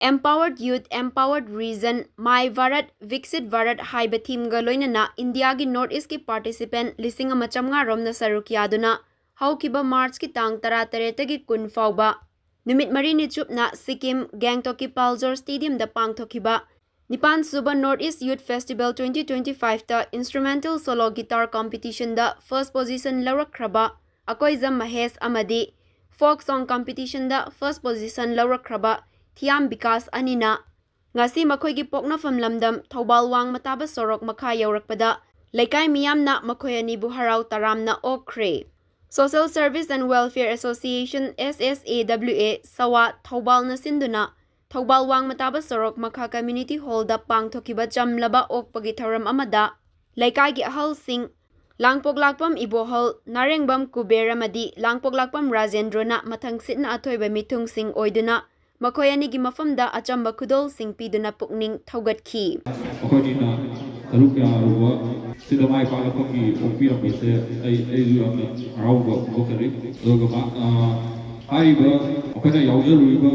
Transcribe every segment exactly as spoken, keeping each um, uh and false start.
Empowered Youth, Empowered Region, My Bharat, Viksit Bharat ꯍꯥꯏꯕ ꯊꯤꯝꯒ ꯂꯣꯏꯅꯅ ꯏꯟꯗꯤꯌꯥꯒꯤ ꯅꯣꯔꯠ ꯏꯁꯀꯤ ꯄꯥꯔꯇꯤꯁꯤꯄꯦꯟ ꯂꯤꯁꯤꯡ ꯑꯃ ꯆꯥꯝꯃꯉꯥ ꯔꯣꯝꯅ ꯁꯔꯨꯛ ꯌꯥꯗꯨꯅ ꯍꯧꯈꯤꯕ ꯃꯥꯔꯆꯀꯤ ꯇꯥꯡ ꯇꯔꯥꯇꯔꯦꯠꯇꯒꯤ ꯀꯨꯟ ꯐꯥꯎꯕ ꯅꯨꯃꯤꯠ ꯃꯔꯤꯅꯤ ꯆꯨꯞꯅ ꯁꯤꯛꯀꯤꯝ, ꯒꯦꯡꯇꯣꯛꯀꯤ ꯄꯥꯜꯖꯣꯔ ꯁ꯭ꯇꯦꯗꯤꯌꯝꯗ ꯄꯥꯡꯊꯣꯛꯈꯤꯕ ꯅꯤꯄꯥꯟ ꯁꯨꯕ North East Youth Festival twenty twenty-five ꯇ instrumental solo guitar competition ꯗ first position ꯂꯧꯔꯛꯈ꯭ꯔꯕ ꯑꯀꯣꯏꯖꯝ ꯃꯍꯦꯁ ꯑꯃꯗꯤ folk song competition ꯗ first position ꯂꯧꯔꯛꯈ꯭ꯔꯕ ꯊꯤꯌꯥꯝ ꯕꯤꯀꯥꯁ ꯑꯅꯤꯅ ꯉꯁꯤ ꯃꯈꯣꯏꯒꯤ ꯄꯣꯛꯅꯐꯝ ꯂꯝꯗꯝ ꯊꯧꯕꯥꯜ ꯋꯥꯡꯃ ꯇꯥꯕ ꯁꯣꯔꯣꯛ ꯃꯈꯥ ꯌꯧꯔꯛꯄꯗ ꯂꯩꯀꯥꯏ ꯃꯤꯌꯥꯝꯅ ꯃꯈꯣꯏ ꯑꯅꯤꯕꯨ ꯍꯔꯥꯎ ꯇꯔꯥꯝꯅ ꯑꯣꯛꯈ꯭ꯔꯦ꯫ Social Service and Welfare Association, S S A W A, ꯁꯋꯥ, ꯊꯧꯕꯥꯜꯅ ꯁꯤꯟꯗꯨꯅ ꯊꯧꯕꯥꯜ ꯋꯥꯡꯃ ꯇꯥꯕ ꯁꯣꯔꯣꯛ ꯃꯈꯥ community hall ꯗ ꯄꯥꯡꯊꯣꯛꯈꯤꯕ ꯆꯝꯂꯕ ꯑꯣꯛꯄꯒꯤ ꯊꯧꯔꯝ ꯑꯃꯗ ꯂꯩꯀꯥꯏꯒꯤ ꯑꯍꯜꯁꯤꯡ, ꯂꯥꯡꯄꯣꯛꯂꯥꯛꯄꯝ ꯏꯕꯣꯍꯜ, ꯅꯥꯔꯦꯡꯕꯝ ꯀꯨꯕꯦꯔ ꯑꯃꯗꯤ ꯂꯥꯡꯄꯣꯛꯂꯥꯛꯄꯝ ꯔꯥꯖꯦꯟꯗ꯭ꯔꯣꯅ ꯃꯊꯪ ꯁꯤꯠꯅ ꯑꯊꯣꯏꯕ ꯃꯤꯊꯨꯡꯁꯤꯡ ꯑꯣꯏꯗꯨꯅ ꯃꯈꯣꯏ ꯑꯅꯤꯒꯤ ꯃꯐꯝꯗ ꯑꯆꯝꯕ ꯈꯨꯗꯣꯜꯁꯤꯡ ꯄꯤꯗꯨꯅ ꯄꯨꯛꯅꯤꯡ ꯊꯧꯒꯠꯈꯤ꯫ ꯑꯩꯈꯣꯏꯅꯤꯅ ꯇꯔꯨꯛ ꯌꯥꯔꯨꯕ ꯁꯤꯗ ꯃꯥꯏ ꯄꯥꯛꯂꯛꯄꯒꯤ ꯑꯣꯛꯄꯤꯔꯝꯕꯁꯦ ꯑꯩ, ꯑꯩꯁꯨ ꯌꯥꯝꯅ ꯍꯔꯥꯎꯕ ꯐꯣꯡꯗꯣꯛꯆꯔꯤ꯫ ꯑꯗꯨꯒ ꯃꯥ-, ꯑ, ꯍꯥꯏꯔꯤꯕ ꯑꯩꯈꯣꯏꯅ ꯌꯥꯎꯖꯔꯨꯔꯤꯕ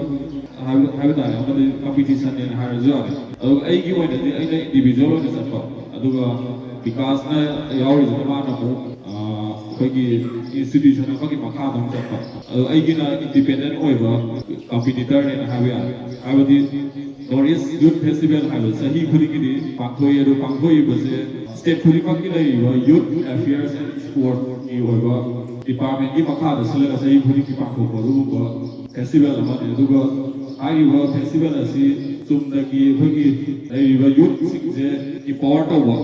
ꯍꯥꯏꯕ, ꯍꯥꯏꯕ ꯇꯥꯔꯦ, ꯑꯃꯗꯤ competition ꯅꯦꯅ ꯍꯥꯏꯔꯁꯨ ꯌꯥꯔꯦ꯫ ꯑꯗꯨꯒ ꯑꯩꯒꯤ ꯑꯣꯏꯅꯗꯤ ꯑꯩꯅ individual ꯑꯣꯏꯅ ꯆꯠꯄ, ꯑꯗꯨꯒ ꯕꯤꯀꯥꯁꯅ ꯌꯥꯎꯔꯤꯁꯤꯅ ꯃꯥꯅ ꯑꯃꯨꯛ, ꯑ, ꯑꯩꯈꯣꯏꯒꯤ institution ꯑꯃꯒꯤ ꯃꯈꯥꯗ ꯑꯃꯨꯛ ꯆꯠꯄ꯫ ꯑꯗꯣ ꯑꯩꯒꯤꯅ independent ꯑꯣꯏꯕ competitor ꯅꯦꯅ ꯍꯥꯏꯕ ꯌꯥꯔꯦ꯫ ꯍꯥꯏꯕꯗꯤ North East Youth Festival ꯍꯥꯏꯕ ꯆꯍꯤ ꯈꯨꯗꯤꯡꯒꯤꯗꯤ ꯄꯥꯡꯊꯣꯛꯏ, ꯑꯗꯨ ꯄꯥꯡꯊꯣꯛꯏꯕꯁꯦ state ꯈꯨꯗꯤꯡꯃꯛꯀꯤ ꯂꯩꯔꯤꯕ Youth Affairs and Sport ꯀꯤ ꯑꯣꯏꯕ department ꯀꯤ ꯃꯈꯥꯗ ꯁꯤꯜꯂꯒ ꯆꯍꯤ ꯈꯨꯗꯤꯡꯒꯤ ꯄꯥꯡꯊꯣꯛꯄ ꯑꯗꯨꯒꯨꯝꯕ festival ꯑꯃꯅꯤ꯫ ꯑꯗꯨꯒ ꯍꯥꯏꯔꯤꯕ festival ꯑꯁꯤ ꯆꯨꯝꯅꯒꯤ ꯑꯩꯈꯣꯏꯒꯤ ꯂꯩꯔꯤꯕ youth ꯁꯤꯡꯁꯦ empower ꯇꯧꯕ,